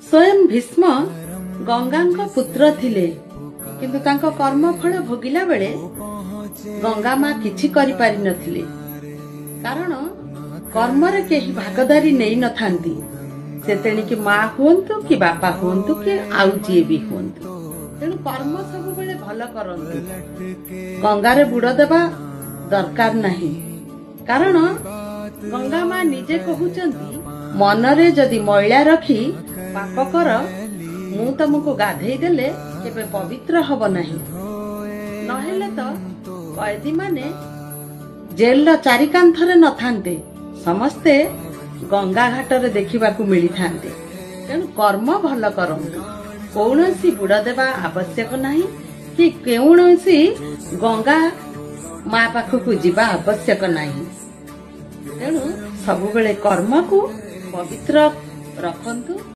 ସ୍ୱୟଂ ଭୀଷ୍ମ ଗଙ୍ଗାଙ୍କ ପୁତ୍ର ଥିଲେ, କିନ୍ତୁ ତାଙ୍କ କର୍ମଫଳ ଭୋଗିଲା ବେଳେ ଗଙ୍ଗା ମା କିଛି କରିପାରିନଥିଲେ। କାରଣ କର୍ମରେ କେହି ଭାଗଦାରୀ ନେଇନଥାନ୍ତି, ସେ ତେଣିକି ମା ହୁଅନ୍ତୁ କି ବାପା ହୁଅନ୍ତୁ କି ଆଉ ଯିଏ ବି ହୁଅନ୍ତୁ। ତେଣୁ କର୍ମ ସବୁବେଳେ ଭଲ କରନ୍ତୁ, ଗଙ୍ଗାରେ ବୁଡ଼ ଦେବା ଦରକାର ନାହିଁ। କାରଣ ଗଙ୍ଗା ମା ନିଜେ କହୁଛନ୍ତି, ମନରେ ଯଦି ମଇଳା ରଖି ପାପ କର, ମୁଁ ତମକୁ ଗାଧେଇ ଦେଲେ କେବେ ପବିତ୍ର ହବ ନାହିଁ। ନହେଲେ ତ କଏଦୀମାନେ ଜେଲର ଚାରିକାନ୍ଥରେ ନଥାନ୍ତେ, ସମସ୍ତେ ଗଙ୍ଗା ଘାଟରେ ଦେଖିବାକୁ ମିଳିଥାନ୍ତେ। ତେଣୁ କର୍ମ ଭଲ କରନ୍ତୁ, କୌଣସି ବୁଡ଼ ଦେବା ଆବଶ୍ୟକ ନାହିଁ କି କୌଣସି ଗଙ୍ଗା ମା ପାଖକୁ ଯିବା ଆବଶ୍ୟକ ନାହିଁ। ତେଣୁ ସବୁବେଳେ କର୍ମକୁ ପବିତ୍ର ରଖନ୍ତୁ।